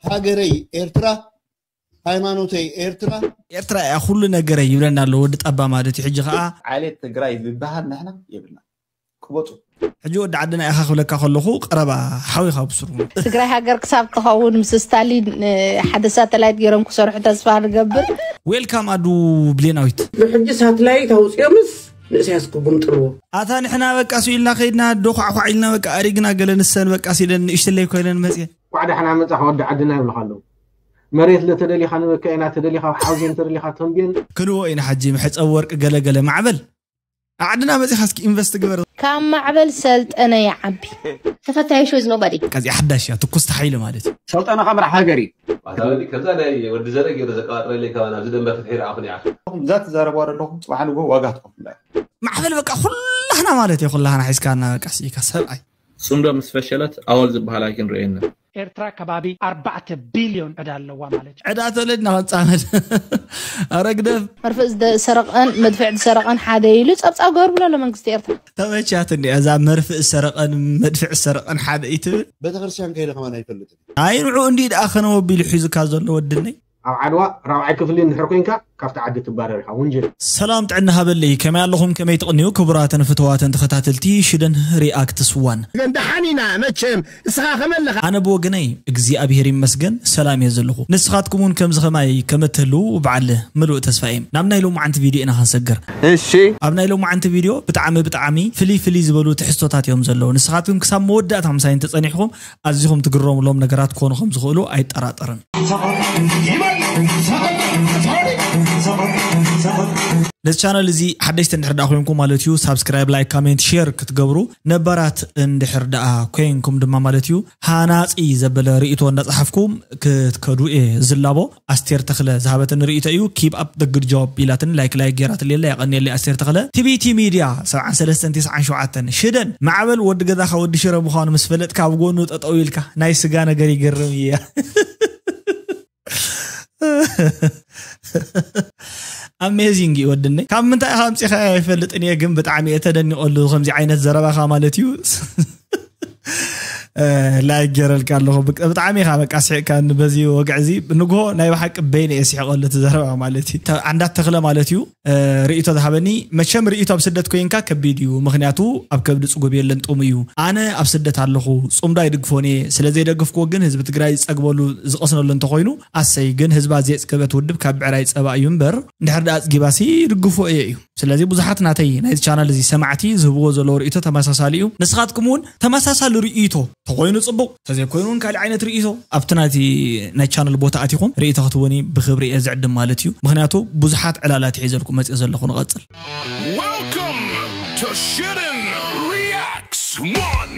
ሃገረይ ኤርትራ፣ ሃይማኖተይ ኤርትራ። ኤርትራ እያ ኩሉ ነገረይ ይብለና ኣሎ ወዲ ጣባ ማለት እዩ። ሕጂ ከዓ ዓሌት ትግራይ ዝበሃል ንሕና የብልና። ቅበጡ። ሕጂ ወዲ ዓድና ኢኻ ክብለካ ከለኹ ቀረባ ሓዊኻ ብስሩ። ትግራይ ሃገር ክሳብ ትኸውን ምስ ስታሊን ሓደ ሳተላይት ገይሮም ክሰርሑ ተስፋ ንገብር። ዌልካም ኣዱ ብሌናዊት። ብሕጂ ሳትላይት ኣውፅኦምስ ንእስያስ ክጉምጥልዎ። ኣታ ንሕና በቃ ስኢልና ከይድና ዶ ኳዕኳዕ ኢልና በቃ ኣሪግና ገለ ንሰን በቃ ሲለን ንእሽትለይ ኮይነን መፅየን። ኳዕ ደሓና መጻ ወዲ ዓድና ይብልኻ ኣለዉ። መሬት ለተደሊኻ ንበካ ኢና ተደሊኻ ሓውዜን ተደሊኻ ተንቤን። ክንዎ ኢና ሓጂ መሕፀብ ወርቂ ገለገለ ማዕበል ዓድና መፂኻ እስኪ ኢንቨስት ግበር። ካብ ማዕበል ሰልጠነ ይዓቢ። ተፈታሒ ሾ is nobody። ከዚኣ ሓዳሽ እያ ትኩስ ተሓይሊ ማለት እዩ። ሰልጠነ ከምራሕ ሃገር እዩ። ኣታወዲ ከምዛ ናይ ወዲ ዘረ ገይሩ ዘቀባጥረለይ ካባና ኣብዚ ደንበ ፍትሒ ረኣኹ ኒዓ። እዛ ትዛረብዋ ዘለኹም ጽባሕ ንግሆ ዋጋ ትኸፍሉላ። ማዕበል በቃ ኩላህና ማለት እዩ ኩላህና ሒዝካና በቃ ስኢካ ሰብኣይ። ጽምዶ ምስ ፈሸለት ኣወል ዝበሃል ኣይክንርእየንን። ኤርትራ ከባቢ ኣርባዕተ ቢልዮን ዕዳ ኣለዋ ማለት እዩ። ዕዳ ተወለድና ክንጻመድ ኣረግደፍ መርፍእ ዝሰረቐን መድፍዕ ዝሰረቐን ሓደ ኢሉ ጸብጻብ ገበርብሎ ኣሎ መንግስቲ ኤርትራ። ተመቻትኒ እዛ መርፍእ ዝሰረቐን መድፍዕ ዝሰረቐን ሓደ ኢትብል። ቤተክርስትያን ከይደ ከማን ኣይፈልጥን። ኣይ ንዑ እንዲ ደኣ ከነወ ቢሉ ሒዙካ ዘሎ ወድነይ። ኣብ ዓድዋ ራብዓይ ክፍሊ እንድሕር ኮንካ ካብቲ ዓዲ ትባረር ኢኻ። ውንጀል። ሰላም ጥዕና ሃበለይ ከመይ ኣለኹም ከመይ ትቕንዩ ክቡራትን ፍትዋትን ተኸታተልቲ ሽደን ሪኣክትስ ዋን። ግን ደሓን ኢና መቸም እስኻ ከመለኻ። ኣነ ብወገነይ እግዚኣብሔር ይመስገን ሰላም እየ ዘለኹ። ንስኻትኩም እውን ከምዚ ኸማይ ከም እትህልዉ በዓል ምሉእ ተስፋ እየ። ናብ ናይ ሎማዓንቲ ቪድዮ ኢና ክንሰግር። እሺ። ኣብ ናይ ሎማዓንቲ ቪድዮ ብጣዕሚ ብጣዕሚ ፍልይ ፍልይ ዝበሉ ትሕዝቶታት እዮም ዘለዉ። ንስኻትኩም ክሳብ መወዳእታ ምሳይ እንተጸኒሕኩም ኣዚኹም ትግረሙሎም ነገራት ክኾኑ ከም ዝኽእሉ ኣይጠራጠርን። ነዚ ቻነል እዚ ሓደሽቲ እንድሕር ደኣ ኮይንኩም ማለት እዩ ሳብስክራይብ ላይክ ካሜንት ሼር ክትገብሩ ነባራት እንድሕር ደኣ ኮይንኩም ድማ ማለት እዩ ሃናፂ ዘበለ ርእይቶ እንዳፀሓፍኩም ክትከዱ እየ ዝላቦ። ኣስቴር ተኽለ ዝሃበትን ርእይቶ እዩ። Keep up the good job ኢላትን ላይክ ላይክ ጌራትልየላ የቐንየለይ ኣስቴር ተኽለ። ቲቢቲ ሚድያ ሰብዓን ሰለስተን ተስዓን ሸውዓተን ሽደን ማዕበል ወዲ ገዛኻ ወዲ ሽረ ምዃኑ ምስ ፈለጥካ ኣብ ጎኑ ጠጠው ኢልካ ናይ ስጋ ነገር ይገርም እያ። ኣሜዚንግ እዩ ወድነይ ካብ ምንታይ ኢኻ ኣምፂኻ ኣይፈልጥን እየ ግን ብጣዕሚ እየ ተደኒቐሉ ከምዚ ዓይነት ዘረባኻ ማለት እዩ። ላይክ ገረልካ ኣለኹ ብጣዕሚ ኢኻ በቃ ስሒቕካኒ በዚ ወግዒ እዚ ንግሆ ናይ ብሓቂ በይነ እየ ስሒቐሉ እቲ ዘረባ ማለት እዩ። ኣንዳት ተኽለ ማለት እዩ ርእይቶ ዝሃበኒ መቸም ርእይቶ ኣብ ስደት ኮይንካ ከቢድ እዩ ምኽንያቱ ኣብ ከብዲ ፅጉብ የለን ጥሙ እዩ። ኣነ ኣብ ስደት ኣለኹ ፅምዶ ኣይድግፎን እየ ስለ ዘይደገፍክዎ ግን ህዝቢ ትግራይ ዝፀግበሉ ዝቐስነሉ እንተኾይኑ ኣሰይ ግን ህዝባ ዘየፅገበት ውድብ ካብ ብዕራይ ፀባ እዩ እምበር እንድሕር ደኣ ኣፅጊባሲ ይድግፎ እየ እዩ። ስለዚ ብዙሓት ናተይ ናይዚ ቻናል እዚ ሰማዕቲ ዝህብዎ ዘለዉ ርእይቶ ተመሳሳሊ እዩ። ንስኻትኩም እውን ተመሳሳሊ ርእይቶ ተኾይኑ ፅቡቕ ተዘይኮይኑ እውን ካልእ ዓይነት ርእይቶ ኣብቲ ናይቲ ናይ ቻነል ቦታ ኣቲኹም ርእይቶ ክትወኒ ብክብሪ እየ ዝዕድም ማለት እዩ። ምክንያቱ ብዙሓት ዕላላት ሒዘልኩም መፅእ ዘለኹ ንቐፅል። Welcome to Shitten Reacts One.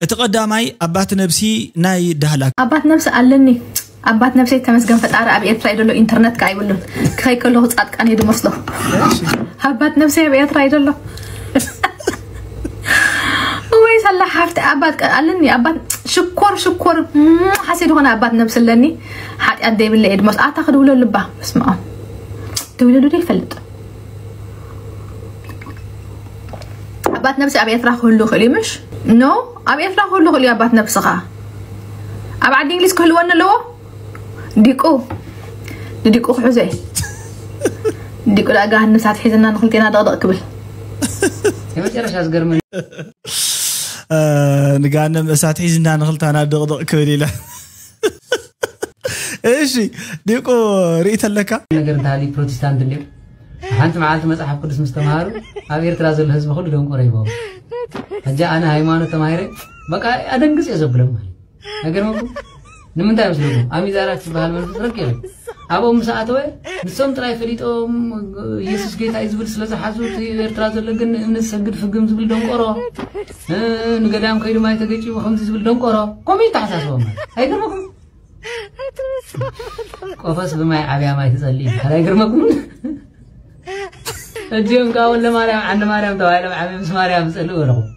እቲ ቀዳማይ ኣባት ነብሲ ናይ ዳህላክ። ኣባት ነብሲ ኣለኒ ኣባት ነብሰይ ተመስገን ፈጣሪ ኣብ ኤርትራ እዩ ዘሎ ኢንተርነት ከኣ ይብሉን ክኸይ ከለኹ ጻድቃን እዩ ድመስሎ ኣባት ነብሰይ ኣብ ኤርትራ እዩ ዘሎ ወይ ሰላ ሓፍቲ ኣባት ኣለኒ ኣባት ሽኮር ሽኮር ሓሴ ዝኾነ ኣባት ነብሲ ኣለኒ ሓጢኣት ዘይብለ እየ ድመስ ኣታ ክድውለሉ ባ በስመ ኣብ ደውለሉ ዶ ይፈልጥ ኣባት ነብሲ ኣብ ኤርትራ ክህሉ ይኽእል እዩ ምሽ ኖ ኣብ ኤርትራ ክህሉ ይኽእል እዩ ኣባት ነብስኻ ኣብ ዓዲ እንግሊዝ ክህልወኒ ኣለዎ ዲቁ ንዲቁ ክሕዞ እየ ዲቁ ደኣ ጋህን ንሳት ሒዝና ንክልቴና ደቕደቕ ክብል የመጨረሻ ዝገርመ ንጋነም እሳት ሒዝና ንክልታና ደቕደቕ ክብል ኢላ እሺ ዲቁ ርእይቶ ኣለካ ነገር እንተሃልዩ ፕሮቴስታንት እንድዮም ሓንቲ መዓልቲ መፅሓፍ ቅዱስ ምስ ተምሃሩ ኣብ ኤርትራ ዘሎ ህዝቢ ኩሉ ደንቆሮ ይበው ሕጂ ኣነ ሃይማኖት ተማሂረ በቃ ኣደንግፅ እየ ዘብሎም ኣይገርመኩም ንምንታይ መስለኩም ኣሚዛራ ትበሃል መንፈስ ረኪበ ኣብኦም ምስ ኣተወ ንሶም ጥራይ ፈሊጦም ኢየሱስ ጌታ እዩ ዝብል ስለ ዝሓዙ እቲ ኤርትራ ዘሎ ግን ንእምነት ሰግድ ፍግም ዝብል ደንቆሮ ንገዳም ከይዱ ማይ ተገጭቡ ከምዚ ዝብል ደንቆሮ ከምኡ ይተሓሳስቦም ኣይገርመኩም ቆፈስ ብማይ ዓብያ ማይ ትጸሊ ይበሃል ኣይገርመኩም እዚኦም ከዓ ወለ ማርያም ዓንዲ ማርያም ተባሂሎም ዓብዮም ምስ ማርያም ዝጸልኡ ኣለኹም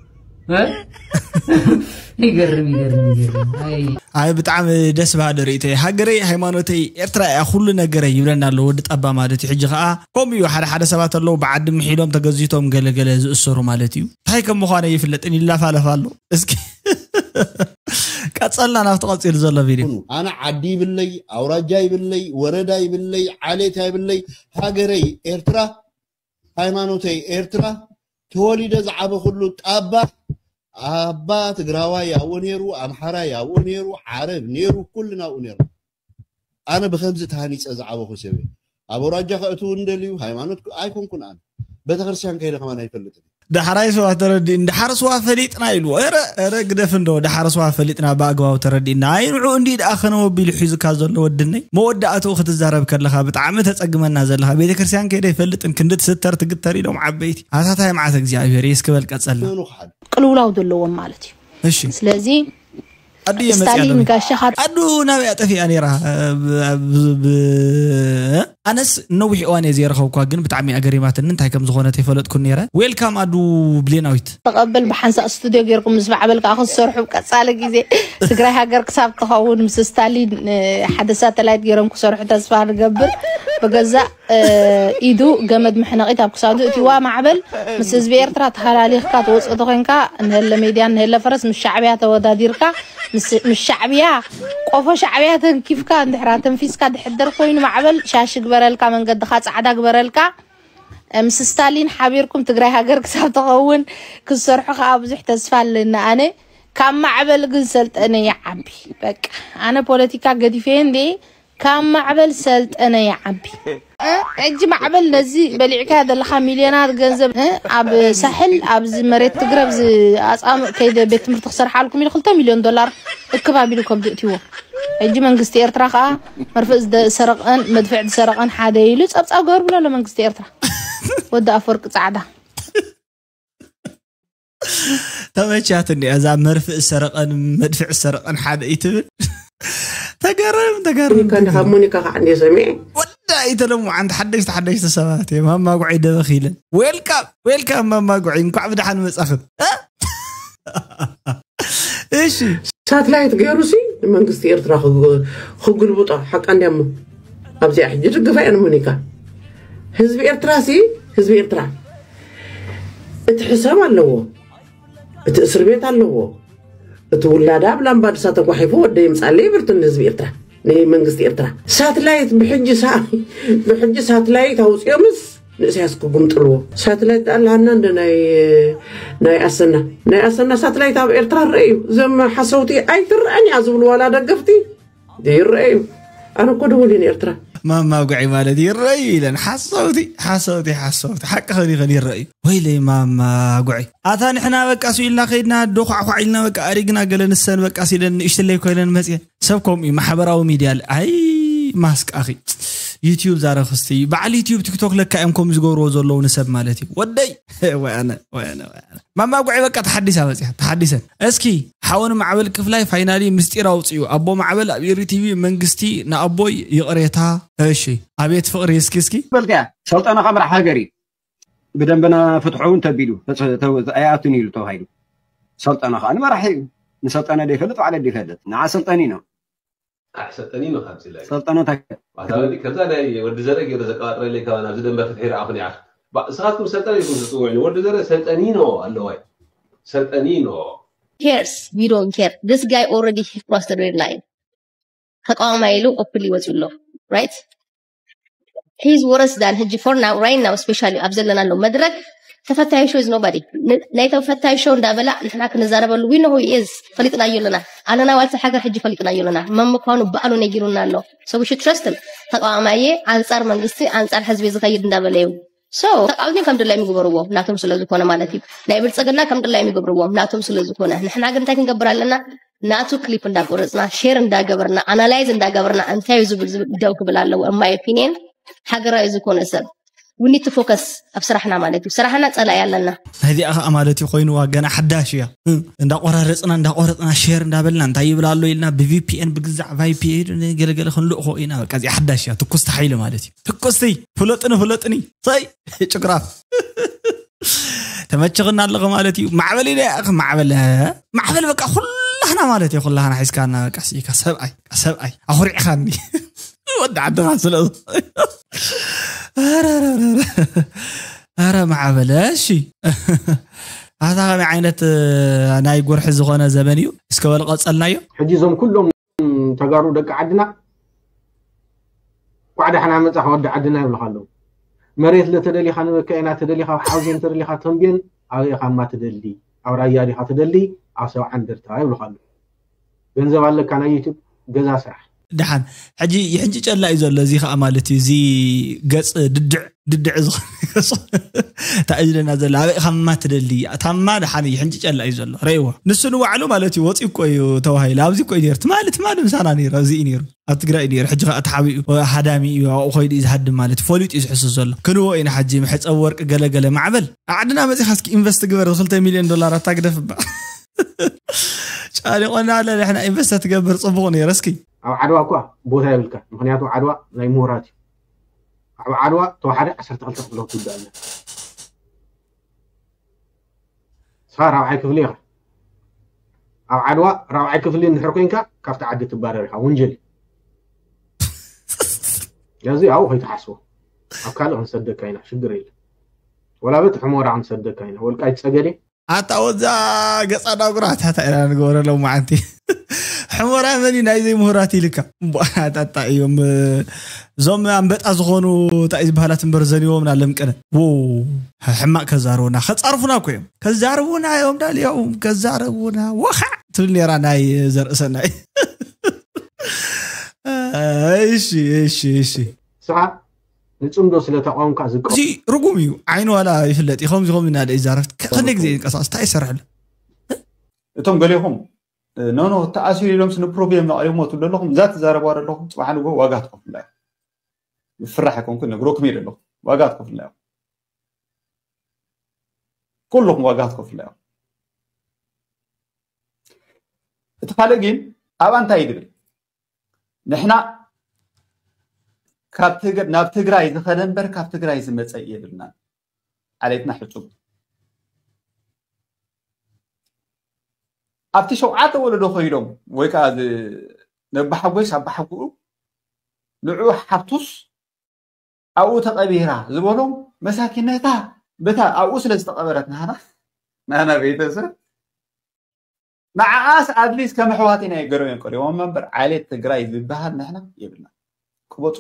ይገርም ይገርም ይገርም ኣይ ብጣዕሚ ደስ ባህሊ ርእይቶ ሃገረይ ሃይማኖተይ ኤርትራ እያ ኩሉ ነገረይ ይብለና ኣሎ ወዲ ጠባ ማለት እዩ ሕጂ ከዓ ከምኡ እዩ ሓደ ሓደ ሰባት ኣለዉ ብዓዲ ምሒዶም ተገዚቶም ገለገለ ዝእሰሩ ማለት እዩ እንታይ ከም ምዃነ ይፍለጥን ይላፋለፍ ኣሎ እስኪ ቀጸልና ናብቲ ቀጺሉ ዘሎ ቪድዮ። ኣነ ዓዲ ይብለይ፣ ኣውራጃ ይብለይ፣ ወረዳ ይብለይ፣ ዓሌት ይብለይ፣ ሃገረይ ኤርትራ፣ ሃይማኖተይ ኤርትራ፣ ተወሊደ ዝዓበኹሉ ጣባ ኣባ ትግራዋይ ኣብኡ ነይሩ፣ ኣምሓራይ ኣብኡ ነይሩ፣ ዓረብ ነይሩ፣ ኩልና ኣብኡ ነይሩ። ኣነ ብከምዚ ተሃኒፀ ዝዓበኹ ሰብ እየ። ኣብ ኣውራጃ ከእትው እንደልዩ ሃይማኖት ኣይኮንኩን። ኣነ ቤተክርስትያን ከይደ ከማን ኣይፈልጥን። ዳሕራይ ስዋ ተረዲእኒ፣ ዳሓር ስዋ ፈሊጥና ኢሉ። ኧረ ኧረ ግደፍ እንዶ፣ ዳሓር ስዋ ፈሊጥና ብኣግባቡ ተረዲእና። ኣይ ንዑ እንዲ ደኣ ከነወቢሉ ሒዙካ ዘሎ ወድነይ። መወዳእትኡ ክትዛረብ ከለኻ ብጣዕሚ ተጸግመና ዘለኻ። ቤተክርስትያን ከይደ ኣይፈልጥን፣ ክንዲ ትስተር ትግተር ኢሎም ዓበይቲ። ኣታታይ መዓት እግዚኣብሔር የስክበል ቀጸልና። ቅልውላው ዘለዎም ማለት እዩ። እሺ ስለዚ ኣዱ እየ መፅያ ስታሊን ሎሚ። ጋሻኻ ኣዱ ናበይ ጠፊኣ ነይራ? ብ- ብ- ብ- ኣነስ ነዊሕ እዋን እየ ዘይረኸብኳ፣ ግን ብጣዕሚ ኣገሪማትኒ፣ እንታይ ከም ዝኾነት ኣይፈለጥኩን ነይረ። ዌልካም ኣዱ ብሌናዊት። ተቐበል ብሓንሳእ ስቱድዮ ጌርኩም ምስ ማዕበል ከዓ ክትሰርሑ ቀፃሊ ግዜ ትግራይ ሃገር ክሳብ ትኸውን ምስ ስታሊን ሓደ ሳተላይት ገይሮም ክሰርሑ ተስፋ ንገብር። ብገዛእ ኢዱ ገመድ መሕነቒት ኣብ ክሳዱ እቲዋ ማዕበል ምስ ህዝቢ ኤርትራ ተሃላሊኽካ ትወፅእ ተኾይንካ ንህለ ሜድያ ንህለ ፈረስ ምስ ሻዕብያ ተወዳዲርካ ምስ ሻዕብያ ቆፎ ሻዕብያ ተንኪፍካ እንድሕራ ተንፊስካ ድሕደር ኮይኑ ማዕበል ሻሽ ግበረልካ መንገድኻ ፃዕዳ ግበረልካ ምስ ስታሊን ሓቢርኩም ትግራይ ሃገር ክሳብ ተኸውን ክትሰርሑ ከዓ ብዙሕ ተስፋ ኣለና ኣነ ካብ ማዕበል ግን ሰልጠነ ይዓቢ በቃ ኣነ ፖለቲካ ገዲፈየ እንዴ ካብ ማዕበል ሰልጠነ ይዓቢ ሕጂ ማዕበል ነዚ በሊዕካ ዘለካ ሚልዮናት ገንዘብ ኣብ ሳሕል ኣብዚ መሬት ትግረብ ኣፃምእ ከይደ ቤት ትምህርቲ ክሰርሓልኩም ኢሉ ክልተ ሚልዮን ዶላር እክብ ኣቢሉ ከብዱ እትዎ ሕጂ መንግስቲ ኤርትራ ከዓ መርፍእ ዝሰረቀን መድፍዕ ዝሰረቀን ሓደ ኢሉ ፀብፃብ ገርብሎ ኣሎ መንግስቲ ኤርትራ ወዲ ኣፈወርቂ ፃዕዳ ተመቻትኒ እዛ መርፍእ ሰረቐን መድፍዕ ሰረቐን ሓደ እዩ ትብል። ተገርም ተገርም። ሞኒካ እንዲኻ ሞኒካ ከዓ እንዲየ ሰሚዐ። ወዳ ይተለሙ ዓንድ ሓደሽቲ ሓደሽቲ ሰባት እዮም። ማማ ጉዐይ ደበኽ ኢለን። ዌልካም ዌልካም ማማ ጉዐይ እንኳዕ ብደሓን መጻኽን። እ? እሺ ሳትላይት ገይሩ ሲ ንመንግስቲ ኤርትራ ክግ- ክግልብጦ ሓቃ እንዲያሞ ኣብዚኣ ሕጂ ድግፋ እያ ንሞኒካ። ህዝቢ ኤርትራ ሲ ህዝቢ ኤርትራ እቲ ሕሰብ ኣለዎ፣ እቲ እስር ቤት ኣለዎ፣ እቲ ውላዳ ኣብ ላምባድሳ ተጓሒፉ ወደ ይምጻለይ ይብርትን ንህዝቢ ኤርትራ ንመንግስቲ ኤርትራ ሳትላይት ብሕጂ ሳ- ብሕጂ ሳትላይት ኣውፅኦምስ ንእስያስ ክጉምጥልዎ ሳትላይት ኣለሃና እንደ ናይ ናይ ኣሰና ናይ ኣሰና ሳትላይት ኣብ ኤርትራ ርአ እዩ ዘም ሓሰውቲ ኣይትረአን እያ ዝብሉ ዋላ ደገፍቲ ይረአ እዩ ኣነ እኮ ድውል እየ ንኤርትራ ማማ ጉዒ ማለት ይረአዩ ኢለን ሓሰውቲ ሓሰውቲ ሓሰውቲ ሓቂ ኸን ይኸን ይረአዩ ወይለይ ማማ ጉዒ ኣታ ንሕና በቃ ስኢልና ከይድና ዶኳዕኳዕ ኢልና በቃ ኣሪግና ገለ ንሰን በቃ ሲለን ንእሽትለይ ኮይነን መፅየን ሰብ ከምኡ እዩ ማሕበራዊ ሚድያ ኣይ ማስቃኺ ዩትዩብ ዛረኽስቲ በዓል ዩትዩብ ቲክቶክ ለካ እዮም ከም ዝገብርዎ ዘለዉ ንሰብ ማለት እዩ ወደይ ወያነ ወያነ ወያነ ማማ ጉዒ በቃ ተሓዲሳ በፂያ ተሓዲሰን እስኪ ሓወን ማዕበል ክፍላይ ፋይናሊ ምስጢር ኣውፅኡ ኣቦ ማዕበል ኣብ ኢሪ ቲቪ መንግስቲ ንኣቦይ ይቕሬታ እሺ ኣቤት ፍቕሪ እስኪ እስኪ በልካያ ሰልጠነ ካብ መራሕ ሃገር እዩ ብደንበና ፍትሑ እውን ተቢሉ ኣይኣቱን ኢሉ ተባሂሉ ሰልጠነ ከዓ ንመራሒ እዩ ንሰልጠነ ደይፈልጥ ባዕለ ደይፈልጥ ንዓ ሰልጠኒኖ ሰልጠኒኖ ካብዚ ላይ ሰልጠነ እንታይ ባታዊ ከምዛ ናይ ወዲ ዘረ ገይሩ ዘቀባጥረለይ ካባና ኣብዚ ደንበ ፍትሒ ረኣኹ ኒዓ ንስኻትኩም ሰልጠነ ኢልኩም ትፅውዕኒ ወዲ ዘረ ሰልጠኒኖ ኣለዋይ ሰልጠኒኖ cares we don't care this guy already he crossed the red line ተቃዋማይ ኢሉ ኦፕል ይወፅኡ ኣሎ right he's worse than ሕጂ for now right now especially ኣብ ዘለናሉ መድረክ ተፈታዊ show is nobody ናይ ተፈታዊ show እንዳበላ ንሕና ክንዛረበሉ we know who he is ፈሊጥናዮ ኣለና ኣለና ዋልታ ሃገር ሕጂ ፈሊጥናዮ ኣለና መን ምኳኑ ባዕሉ ነጊሩና ኣሎ so we should trust him ተቃዋማየ ኣንፃር መንግስቲ ኣንፃር ህዝቢ ዝኸይድ እንዳበለ እዩ so ተቃዋሚ ከም ድላይ ምግበርዎ ናቶም ስለዝኮነ ማለት እዩ ናይ ብልፅግና ከም ድላይ ምግብርዎም ናቶም ስለዝኮነ ንሕና ግን እንታይ ክንገብር ኣለና ናቱ clip እንዳቆረፅና share እንዳገበርና analyze እንዳገበርና እንታይ እዩ ዝብል ዝብል ደው ክብል ኣለዎ in my opinion ሃገራዊ ዝኮነ ሰብ we need to focus ኣብ ስራሕና ማለት እዩ ስራሕና ፀላኢ ኣለና ናይዚኣ ከዓ ማለት እዩ ኮይኑዋ ገና ሓዳሽ እያ እንዳቆራረፅና እንዳቆረፅና share እንዳበልና እንታይ ይብል ኣሎ ኢልና ብ VPN ብግዛዕ VPN ገለገለ ክንልእኮ ኢና በቃ እዚኣ ሓዳሽ እያ ትኩስቲ ሓይሊ ማለት እዩ ትኩስቲ ፍለጥኒ ፍለጥኒ ሳይ ጭግራፍ ተመችኽና ኣለኹ ማለት እዩ ማዕበል ኢለ ያእኽ ማዕበል ማዕበል በቃ ኩላህና ማለት እዩ ኩላህና ሒዝካና በቃ ስኢካ ሰብኣይ ሰብኣይ ኣኹሪዕኻኒ ወዲ ዓድኻ ስለ ኣረ ማዕበል እሺ ኣታ ከመይ ዓይነት ናይ ጉርሒ ዝኾነ ዘበን እዩ? እስከ በል ቀጸልናዮ። ሕጂ እዞም ኩሎም ተጋሩ ደቂ ዓድና ኳዕ ደሓና መጻኻ ወዲ ዓድና ይብልኻ ኣለዉ። መሬት ለተደሊኻ ንበካ ኢና ተደሊኻ ኣብ ሓውዜን ተደሊኻ ተንቤን ኣበይ ኢኻ እማ ትደሊ? ኣብ ራያ ዲኻ ትደሊ? ኣብ ሰብዓ እንደርታ ይብልኻ ኣለዉ። ገንዘብ ኣለካ ናይ ዩቱብ ገዛ ስራሕ። ደሓን ሕጂ ይሕንጭጨላ እዩ ዘሎ። እዚ ከዓ ማለት እዩ እዚ ገፅ ድድዕ ድድዕ ዝኾነ ገፁ። እታ እጅለና ዘላ ኣበይ ኢኻ እማ ትደሊ? ታማ ደሓን ይሕንጭጨላ እዩ ዘሎ። ረእይዎ ንሱ ንባዕሉ ማለት እዩ ወፂኡ እኮ እዩ ተባሂሉ። ኣብዚ እኮ እዩ ነይሩ ትማሊ ትማሊ ምሳና ነይሩ ኣብዚ እዩ ነይሩ። ኣብ ትግራይ ነይሩ ሕጂ ከዓ ተሓቢኡ ሃዳሚ እዩ ኣብኡ ኮይዱ እዩ ዝሃድም ማለት እዩ ፈሊጡ እዩ ዝሕሱ ዘሎ። ክንዎ ኢና ሕጂ መሕፀብ ወርቂ ገለገለ ማዕበል ዓድና መፂኻ እስኪ ኢንቨስት ግበር ክልተ ሚልዮን ዶላር ኣታግደፍ እባ ጫሊቆና ኣለ ንሕና ኢንቨስት ትገብር ፅቡቅ ነይረ እስኪ ኣብ ዓድዋ እኳ ቦታ የብልካ ምክንያቱ ዓድዋ ናይ ምሁራት እዩ ኣብ ዓድዋ ተዋሓደ ዓሰርተ ክልተ ክፍለ ክትውዳእ ኣለ ስኻ ራብዓይ ክፍሊ ኢኻ ኣብ ዓድዋ ራብዓይ ክፍሊ እንድሕር ኮይንካ ካብቲ ዓዲ ትባረር ኢኻ ወንጀል እዩ ስለዚ ኣብኡ ከይትሓስቦ ኣብ ካልእ ክንሰደካ ኢና ሽግር የለ ወላ በት ሕሞራ ክንሰደካ ኢና ወልቃይት ፀገዴ ኣታ ወዛ ገፃ ዳጉራ ታታ ኢና ንገበረሎም መዓንቲ ሕሞራ መን እዩ ናይ ዘይምሁራት ኢልካ እምበኣታታ እዮም እዞም ኣንበጣ ዝኾኑ እንታይ ዝበሃላት እምበር ዘንዎም ናለም ቅነ ው ሕማቅ ከዛርቡና ከፃርፉና እኮ እዮም ከዛርቡና እዮም ዳልያው ከዛርቡና ወኻዕ ትብል ነራ ናይ ዘርእሰናይ እሺ እሺ እሺ ስኻ ንፅምዶ ስለ ተቃወምካ ዝቀ እዚ ርጉም እዩ ዓይኑ ዋላ ይፍለጥ እዩ ከምዚ ከምዚ እናደ ይዛረብ ከ- ክንደይ ግዜ ይንቀሳቀስ እንታይ ይሰርሕሉ እቶም ገሌኹም ኖኖ ተኣሲሩ ኢሎም ስንፕሮብሌም ነቕሪሞ ትብሉ ኣለኹም እዛ ትዛረብዋ ዘለኹም ፅባሕ ንጎ ዋጋ ትኸፍላ እዩ ፍራሕ ኣይኮንኩ ነግረኩም እየ ዘለኹ ዋጋ ትኸፍላ እዩ ኩልኹም ዋጋ ትኸፍላ እዩ እቲ ካልእ ግን ኣብ ኣንታይ ይድብል ንሕና ካብ ትግ- ናብ ትግራይ ዝኸደ እምበር ካብ ትግራይ ዝመፀ የብልናን ዓሌትና ሕፁብ ኣብቲ ሸውዓተ ወለዶ ከይዶም ወይ ከዓ ነባሓጎይስ ኣባሓጉኡ ንዑ ሓብቱስ ኣብኡ ተቐቢራ ዝበሎም መሳኪነታ በታ ኣብኡ ስለ ዝተቐበረት ናህና ናህና ቤተሰብ ንዓኣስ ኣድሊስ ከም ኣሕዋት ኢና የገረው እዮም ቀሪቦም እምበር ዓሌት ትግራይ ዝበሃል ንሕና የብልና ቅበፁ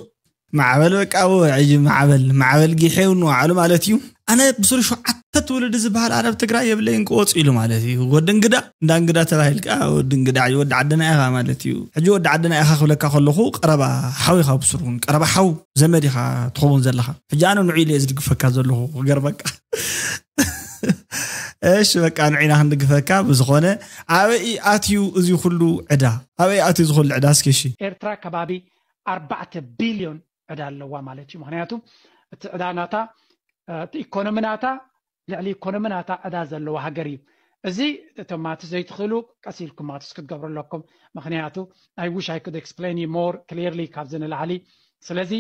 ማዕበል በቃ ሕጂ ማዕበል ማዕበል ጊሐው ንባዕሉ ማለት እዩ ኣነ ብስሩ ሸውዓተ ትውልዲ ዝበሃል ኣነ ኣብ ትግራይ የብለይን ክወፁ ኢሉ ማለት እዩ ወዲ እንግዳ እንዳ እንግዳ ተባሂልካ ወዲ እንግዳ ወዲ ዓድና ኢኻ ማለት እዩ ሕጂ ወዲ ዓድና ኢኻ ክብለካ ከለኹ ቀረባ ሓው ኢኻ ብስሩ ቀረባ ሓው ዘመድ ኢኻ ትኸውን ዘለኻ ሕጂ ኣነ ንዑ ኢለ ዝድግፈካ ዘለኹ ክገርመካ እሺ በቃ ንዒና ክንድግፈካ ብዝኾነ ኣበይ ኣትዩ እዚ ኩሉ ዕዳ ኣበይ ኣትዩ ዝኹሉ ዕዳ እስኪ እሺ ኤርትራ ከባቢ ኣርባዕተ ቢልዮን ዕዳ ኣለዋ ማለት እዩ ምክንያቱ እቲ ዕዳ ናታ እቲ ኢኮኖሚ ናታ ልዕሊ ኢኮኖሚ ናታ ዕዳ ዘለዋ ሃገር እዩ እዚ እቶም ማትስ ዘይትኽእሉ ቀስ ኢልኩም ማትስ ክትገብሩ ኣለኩም ምክንያቱ I wish I could explain you more clearly ካብዚ ንላዕሊ ስለዚ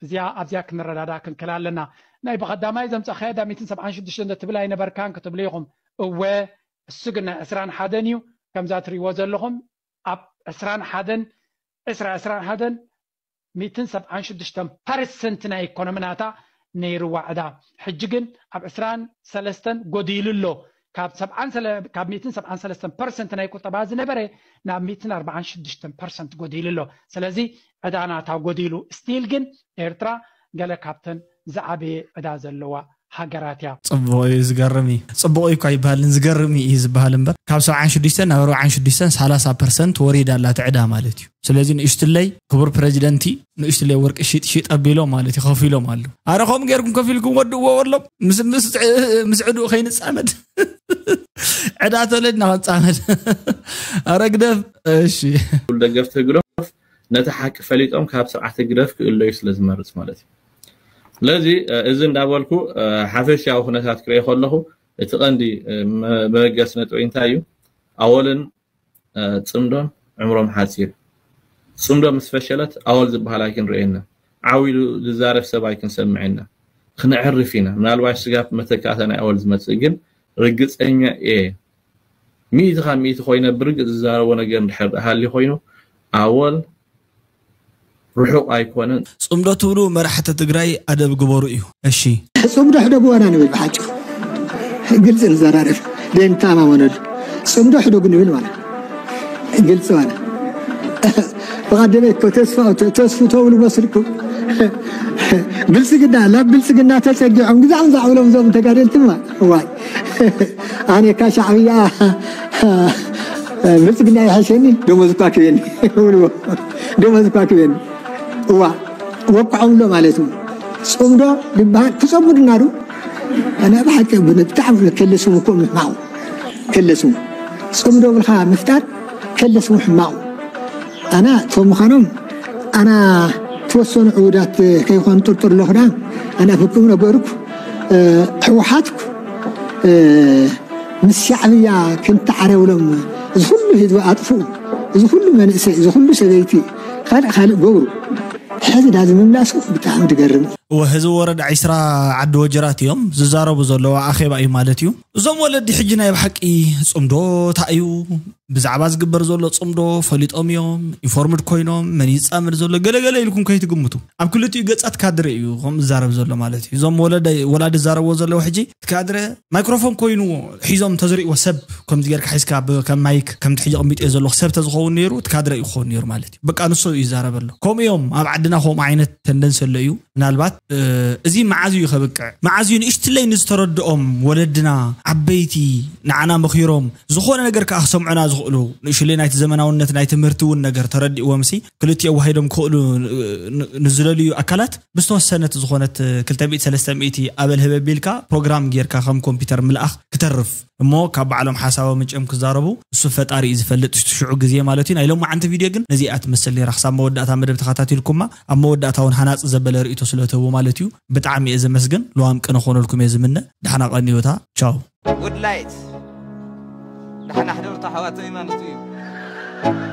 እዚኣ ኣብዚኣ ክንረዳዳ ክንክል ኣለና ናይ ብቐዳማይ ዘምፀኸያ ዳ ሚትን ሰብዓን ሽዱሽተን ትብል ኣይነበርካን ክትብሉ ኢኹም እወ እሱ ግን ናይ ዕስራን ሓደን እዩ ከምዛ ትሪእዎ ዘለኹም ኣብ ዕስራን ሓደን ዕስራ ዕስራን ሓደን ሚትን ሰብዓን ሽዱሽተን ፐርሰንት ናይ ኢኮኖሚ ናታ ነይርዋ ዕዳ ሕጂ ግን ኣብ ዕስራን ሰለስተን ጎዲሉ ኣሎ ካብ ሰብዓን ሰለ- ካብ ሚትን ሰብዓን ሰለስተን ፐርሰንት ናይ ቁጠባ ዝነበረ ናብ ሚትን ኣርባዓን ሽዱሽተን ፐርሰንት ጎዲሉ ኣሎ ስለዚ ዕዳ ናታ ጎዲሉ ስቲል ግን ኤርትራ ገለ ካብተን ዝዓበየ ዕዳ ዘለዋ ሃገራት እያ። ጽቡቕ እዩ፣ ዝገርም እዩ። ጽቡቕ እዩ እኳ ኣይበሃልን፣ ዝገርም እዩ ዝበሃል እምበር፣ ካብ ሰብዓን ሽዱሽተን ናብ ኣርብዓን ሽዱሽተን ሰላሳ ፐርሰንት ወሪዳ ኣላ እቲ ዕዳ ማለት እዩ። ስለዚ ንእሽትለይ ክቡር ፕረዚደንቲ ንእሽትለይ ወርቂ ሽጥ ሽጥ ኣቢሎም ማለት እዩ፣ ከፊሎም ኣለዉ። ኣረ ከምኡ ጌርኩም ከፊልኩም ወድእዎ በሎም፣ ምስ ምስ ምስ ዕድኡ ከይንጻመድ። ዕዳ ተወለድና ክንጻመድ። ኣረ ግደፍ። እሺ። ደገፍቲ ህግደፍ ነቲ ሓቂ ፈሊጦም ካብ ስርዓት ህግደፍ ክእለዩ ስለ ዝመርጽ ማለት እዩ። ስለዚ እዚ እንዳበልኩ ሓፈሻዊ ኩነታት ክርኢ ከለኹ እቲ ቀንዲ መበገሲ ነጥበይ እንታይ እዩ? ኣወልን ፅምዶን ዕምሮም ሓፂር። ፅምዶ ምስ ፈሸለት ኣወል ዝበሃል ኣይክንርእየና። ዓው ኢሉ ዝዛረብ ሰብ ኣይክንሰምዕ ኢና። ክነዕርፍ ኢና። ምናልባሽ ስጋብ መተካእታ ናይ ኣወል ዝመፅእ ግን ርግፀኛ እየ። ሚእቲ ካብ ሚእቲ ኮይነ ብርግፅ ዝዛረቦ ነገር እንድሕር ሃልዩ ኮይኑ ኣወል ርሑቕ ኣይኮነን። ፅምዶ ትብሉ መራሕቲ ትግራይ ኣደብ ግበሩ እዩ። እሺ። ፅምዶ ሕደጉ ዋና ንብል ብሓቂ ግልፂ ንዘራረብ ደንተማመነሉ። ፅምዶ ሕደጉ ንብል ማለት ግልፂ ማለት ብቐደመ እኮ ተስፋ ተስፉ ተብሉ መስልኩም ብልፅግና ናብ ብልፅግና ተፀጊዖም ግዛዕ ግዛዕ ብሎም እዞም ተጋደልትማ ዋይ ኣነ ካ ሻዕብያ ብልፅግና ይሓሸኒ ደሞዝ እኳ ክበኒ ብልዎ ደሞዝ እኳ ክበኒ እዋ ወቅዖምሎ ማለት እዩ። ፅምዶ ዝበሃል ክፀምዱና ዶ ኣነ ብሓቂ ብጣዕሚ ከለስሙ እኮ ምሕማቑ ከለስሙ ፅምዶ ብልካ ምፍጣር ከለስሙ ሕማቑ ኣና እቶም ምዃኖም ኣና ተወሰኑ ዕውዳት ከይኾኑ ጥርጥር ኣለኹ ዳ ኣና ፍቅም ነገርኩ ሕወሓትኩ ምስ ሻዕብያ ክንተዓረብሎም እዚ ኩሉ ህዝቢ ኣጥፍኡ እዚ ኩሉ መንእሰይ እዚ ኩሉ ሰበይቲ ካልእ ካልእ ገብሩ ሕዚ ዳዚ ምምላሱ ብጣዕሚ ትገርም። እወ ህዝቢ ወረዳ ዒስራ ዓዲ ወጀራት እዮም ዝዛረቡ ዘለዉ ኣኼባ እዩ ማለት እዩ። እዞም ወለዲ ሕጂ ናይ ብሓቂ ፅምዶ እንታይ እዩ ብዛዕባ ዝግበር ዘሎ ፅምዶ ፈሊጦም እዮም ኢንፎርምድ ኮይኖም መን ይፃምድ ዘሎ ገለገለ ኢልኩም ከይትግምቱ ኣብ ክልቲኡ ገፃት ካድረ እዩ ከም ዝዛረብ ዘሎ ማለት እዩ። እዞም ወለደ ወላዲ ዝዛረብዎ ዘለዉ ሕጂ እቲ ካድረ ማይክሮፎን ኮይንዎ ሒዞም ተዝርእዎ ሰብ ከምዚ ጌርካ ሒዝካ ከም ማይክ ከምቲ ሕጂ ቅሚጦ ዘለኹ ሰብ ተዝኸውን ነይሩ እቲ ካድረ እዩ ክኸውን ነይሩ ማለት እዩ። በቃ ንሱ እዩ ይዛረበሉ። ከምኡ እዮም ኣብ ዓድና ከምኡ ዓይነት ተንደንሲ ኣሎ እዩ። ምናልባት እዚ መዓዝ እዩ ከብቅዕ መዓዝ እዩ ንእሽትለይ ንዝተረድኦም ወለድና ዓበይቲ ንዓና መኺሮም ዝኾነ ነገር ከዓ ክሰምዑና ዝኽእሉ ንእሽለይ ናይቲ ዘመናውነት ናይ ትምህርቲ እውን ነገር ተረዲእዎም ሲ ክልቲኦም ዋሂዶም ክኽእሉ ንዝደልዩ ኣካላት ብዝተወሰነት ዝኾነት ክልተ ሚእቲ ሰለስተ ሚእቲ ኣበል ህበ ቢልካ ፕሮግራም ጌርካ ከም ኮምፒውተር ምልኣኽ ክተርፍ እሞ ካብ ባዕሎም ሓሳቦም ምጭም ክዛረቡ እሱ ፈጣሪ እዩ ዝፈልጥ ሽዑ ግዜ ማለት እዩ። ናይ ሎማዓንቲ ቪድዮ ግን ነዚኣ ትመስል ነይራ። ክሳብ መወዳእታ መደብ ተኸታቲልኩማ ኣብ መወዳእታ እውን ሃናፂ ዘበለ ርእይቶ ስለትህቡ ማለት እዩ። ብጣዕሚ እየ ዘመስግን። ልዋም ቅነ ክኾነልኩም እየ ዝምነ። ደሓና ቀንዮታ። ቻው። ጉድ ላይት ደሓና ሕደርቱ ኣሕዋተይ ማለት እዩ።